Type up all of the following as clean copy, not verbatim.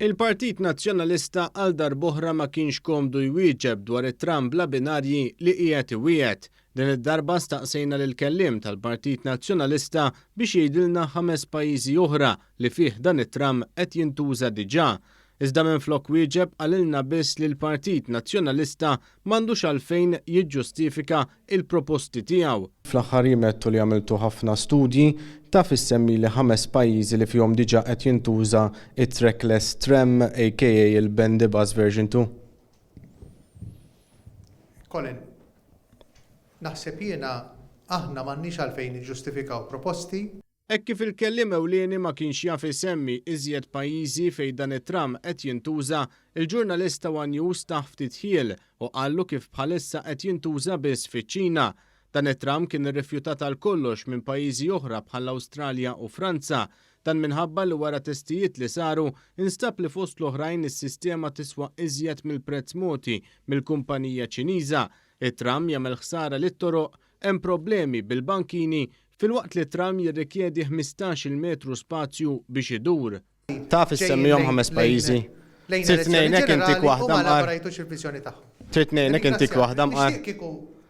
Il-Partit Nazzjonalista għal darb'oħra ma kienx komdu jwieġeb dwar it-tram bla binarji li qiegħed iwiegħed. Din id-darba staqsejna lill-kelliem tal-Partit Nazzjonalista biex jgħidilna ħames pajjiżi oħra li fih dan it-tram qed jintuża diġà. Iżda minflok wieġeb qalilna biss li l-Partit Nazzjonalista m'għandux għalfejn jiġġustifika il-proposti tiegħu. Fl-aħħar jiem għedtu li għamiltu ħafna studji, taf issemmili ħames pajjiżi li fihom diġà qed jintuża it-trackless tram aka il-Bendy Bus version 2? Colin, naħseb jiena aħna m'għandniex għalfejn niġġustifikaw proposti. Hekk kif il-kelliem ewlieni ma kienx jaf isemmi iżjed pajjiżi fejn dan it-tram qed jintuża, il-ġurnalist ta' one News tah ftit ħjiel u qallu kif bħalissa qed jintuża biss fiċ-Ċina. Dan it-tram kien irrifjutat għal kollox minn pajjiżi oħra bħall-Awstralja u Franza. Dan minħabba li wara testijiet li saru, instab li fost l-oħrajn is-sistema tiswa iżjed mill-prezz mogħti mill-kumpanija Ċiniża. It-tram jagħmel ħsara lit-toroq, hemm problemi bil-bankini Filwaqt li t-tram jirrikjedi 15-il metru spazju biex idur. Taf issemmihom ħames pajjiżi? Trid ngħinek intik waħda mqar? Trid ngħinek intik waħda mqar?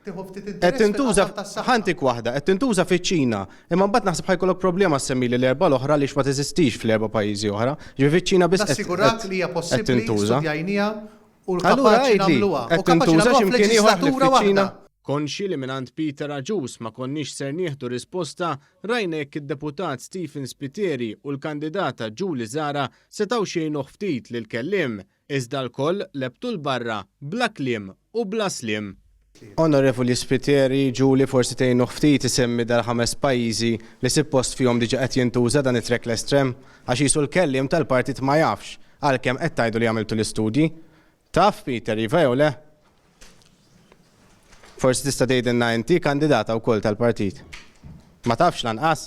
Qed tintuża, ħa ntik waħda, qed tintuża fiċ-Ċina, imma mbagħad naħseb ħa jkollok problema ssemmili l-erba' l-oħra għaliex ma teżistix fl-erba' pajjiżi oħra. Ġifieri fiċ-Ċina biss qed tintuża. Allura għidli, qed tintuża xi mkien ieħor ħlief fiċ-Ċina? Konxji li mingħand Peter Agius ma konniex ser nieħdu risposta, rajna jekk id-Deputat Stephen Spiteri u l-kandidata Julie Zahra setgħux jgħinuh ftit lill-kelliem. Iżda lkoll lebbtu 'l barra bla kliem u bla sliem. Onorevoli Spiteri, Julie forsi tgħinuh ftit isemmi dal-ħames pajjiżi li sippost fihom diġa qed jintuża dan it-trackless tram, għax qisu l-kelliem tal-partit ma jafx, għalkemm qed tgħidu li għamiltu l-istudji. Taf, Peter, iva jew le? Forsi tista' tgħidilna inti, kandidata wkoll tal-partit. Ma tafx lanqas?